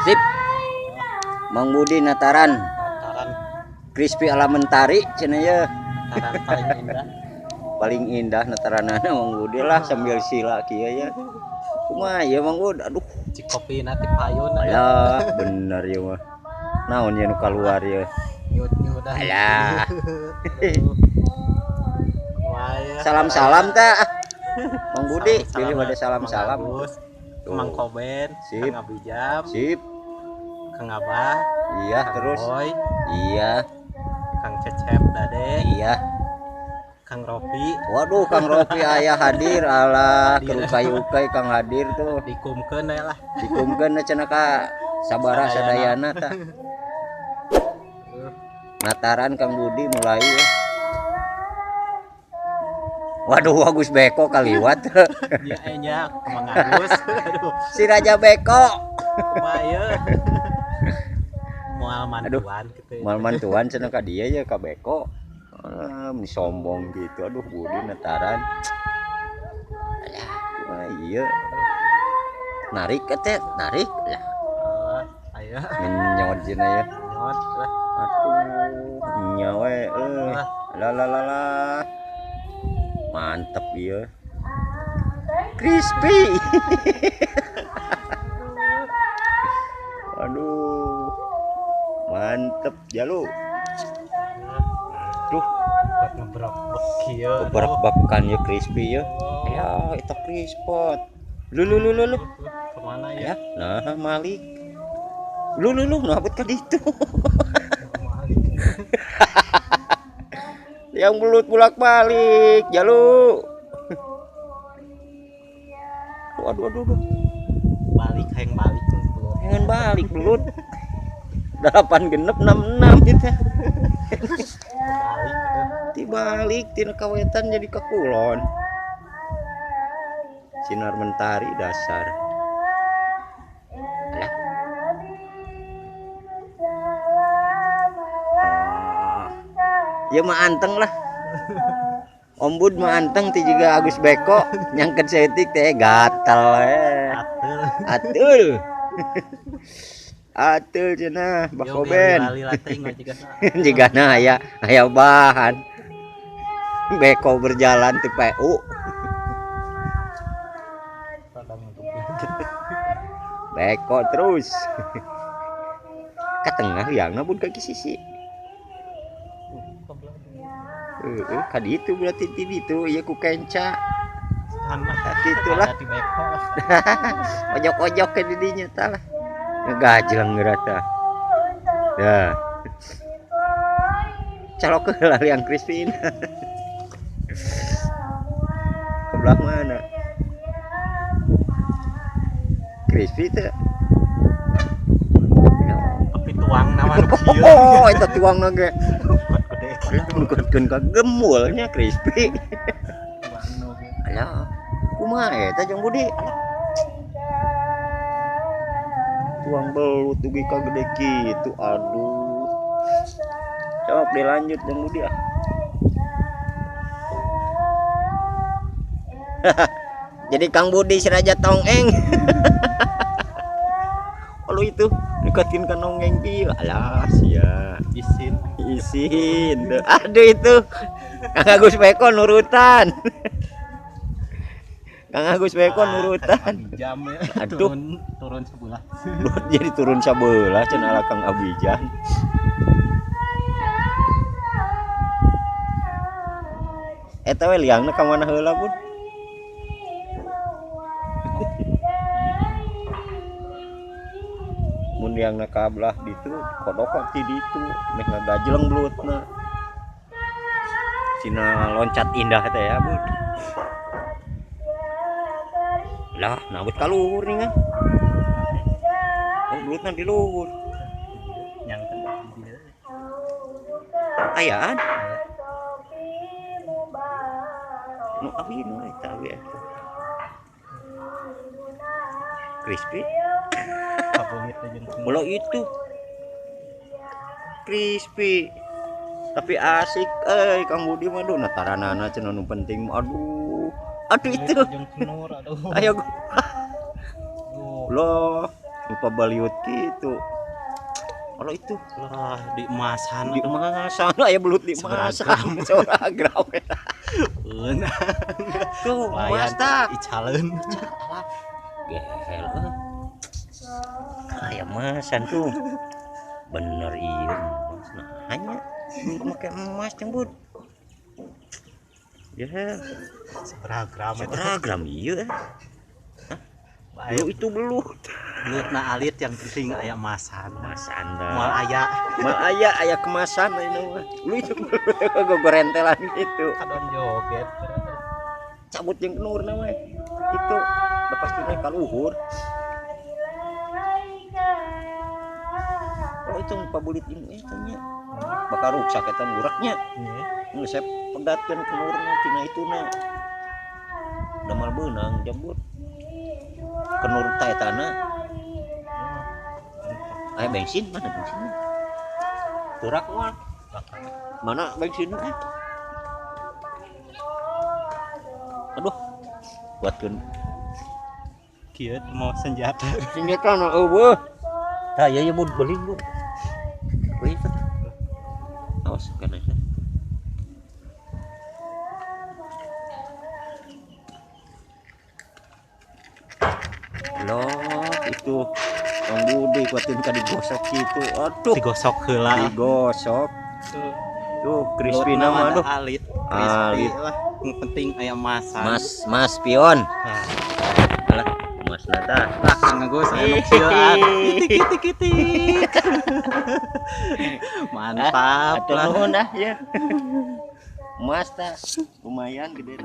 Sip. Mang Budi Nataran. Nataran. Crispy ala mentari cenah ye. Nataran paling indah. Paling indah nataranana Mang Budi lah sambil sila kieu ya. Kumaha ya Mang Bud? Aduh. Cik kopi nanti payun. Alah, bener ya mah. Naon ye nu kaluar ye? Nyut-nyut. Alah. Salam-salam ta. Mang Budi, pilih pada salam-salam. Mang Koben, sip. Kang Abijam. Sip. Kang Abah. Iya, Kang terus. Boy. Iya. Kang Cecep Dade. Iya. Kang Ropi. Waduh, Kang Ropi ayah hadir. Alah, kerukai-ukai Kang hadir tuh. Dikumkeun we lah. Dikumkeun cenah ka sabaraha sadayana tah. Nataran Kang Budi mulai ya. Waduh, Agus Beko kaliwat. Ya nya Mang Agus. Aduh. Si Raja Beko. Kumaha ieu? Moal mantuan kitu. Moal mantuan cenah ka dieu ya ka Beko. Ah, sombong gitu. Aduh, Budi nataran. Alah, kumaha ieu? Narik teh, narik lah. Ayo. Ngenyot cenah ya. Ngenyot lah. Aduh, nya we euy. Lah lah lah lah. Mantep iya. Crispy. Aduh. Mantep jalu. Duh, ngebrak-bek ieu. Ngebrak-bekan ya crispy ya. Ya, itu crispot. Lu lu lu lu lu. Kemana ya? Nah, malik. Lu lu lu nabut ka ditu. Yang belut bolak-balik, jalu. Waduh, waduh, waduh. Balik, hayang balik belut. Hayang balik belut. 8 genep 66 gitu. Balik. Dibalik tina kawetan jadi ke kulon. Sinar mentari dasar. Alah. Ya mah anteng lah. Om Bud mah anteng ti juga Agus Beko nyangket setik teh gatel eh. Atul. Atul cenah Bak Koben. Jigana aya aya bahan. Beko berjalan ti PU. Beko terus. Ka tengah liangna bun ka sisi. Ka ditu berarti ti ditu ieu ku kenca. Gitulah. Ojok-ojok ke didinya tah lah. Ngegajleng geura tah. Dah. Calok heula liang crispy. Ke belah mana? Crispy teh. Tapi tuang nama nu kieu. Oh, eta tuangna ge. Alah, nukutkeun ka gemulnya crispy. Alah, kumaha eta Jang Budi? Alah. Tuang belut dugi ka gede kitu, aduh. Sok dilanjut Jang Budi ah. Jadi Kang Budi si Raja Tongeng. Lu itu deketin ke nongeng kieu. Alah, sia. Isin. Isin. Aduh itu. Kang Agus Beko nurutan. Kang Agus Beko nurutan. Jam ya. Aduh. Turun sebelah. Jadi turun sebelah cenah ala Kang Abijan. Eta we liangna ka mana heula, Bud? Mun liangna ka belah ditu, kodok ti ditu, meh ngagajleng belutna. Cina loncat indah teh ya, Bud. Lah, nabut ka luhur nih kan. Oh, belutna di luhur. Ayaan. Nu abi nu eta abi eta. Crispy. Bola itu crispy. Tapi asik euy Kang Budi mah duh nataranana cenah nu penting aduh. Aduh itu. Ayo. Loh. Lupa baliut gitu. Kalau itu lah di emasan di emasan aya belut di emasan. Seberang eta. Tuh emas tah. Icaleun. Gehel euy. Aya emasan tuh. Bener ieu emas nanya. Make emas jeung Bud. Ya. Seberang eta. Ieu. Lu itu belut. Belut na alit yang penting aya emasan. Emasan dah. Moal aya. Moal aya aya kemasan ini mah. Lu itu belut gorentelan gitu. Kadon joget. Cabut jeung kenurna mah. Itu udah pasti naik ka luhur. Oh itu pabulit jeung eta nya. Bakal ruksak eta buraknya. Heeh. Saya pegatkeun kenurna tina ituna. Da mal beunang jambut. Kenur ta etana. Aya bensin mana bensinnya? Turak moal. Mana bensinnya? Aduh. Buatkeun kieu mau senjata. Senjata na eueuh. Tah ieu ieu beli Bu. Beli teh. Awas kana teh. Loh, itu Kang Budi kuatin ka digosok gitu. Aduh, digosok heula. Digosok. Tuh, crispy nama aduh. Alit, crispy lah. Yang penting aya emasan. Mas, mas pion. Nah. Alah, mas nata. Lah, Kang Agus aya nu kieuan. Kitik kitik kitik. Mantap lah. Nuhun ah ya. Mas tah lumayan gede.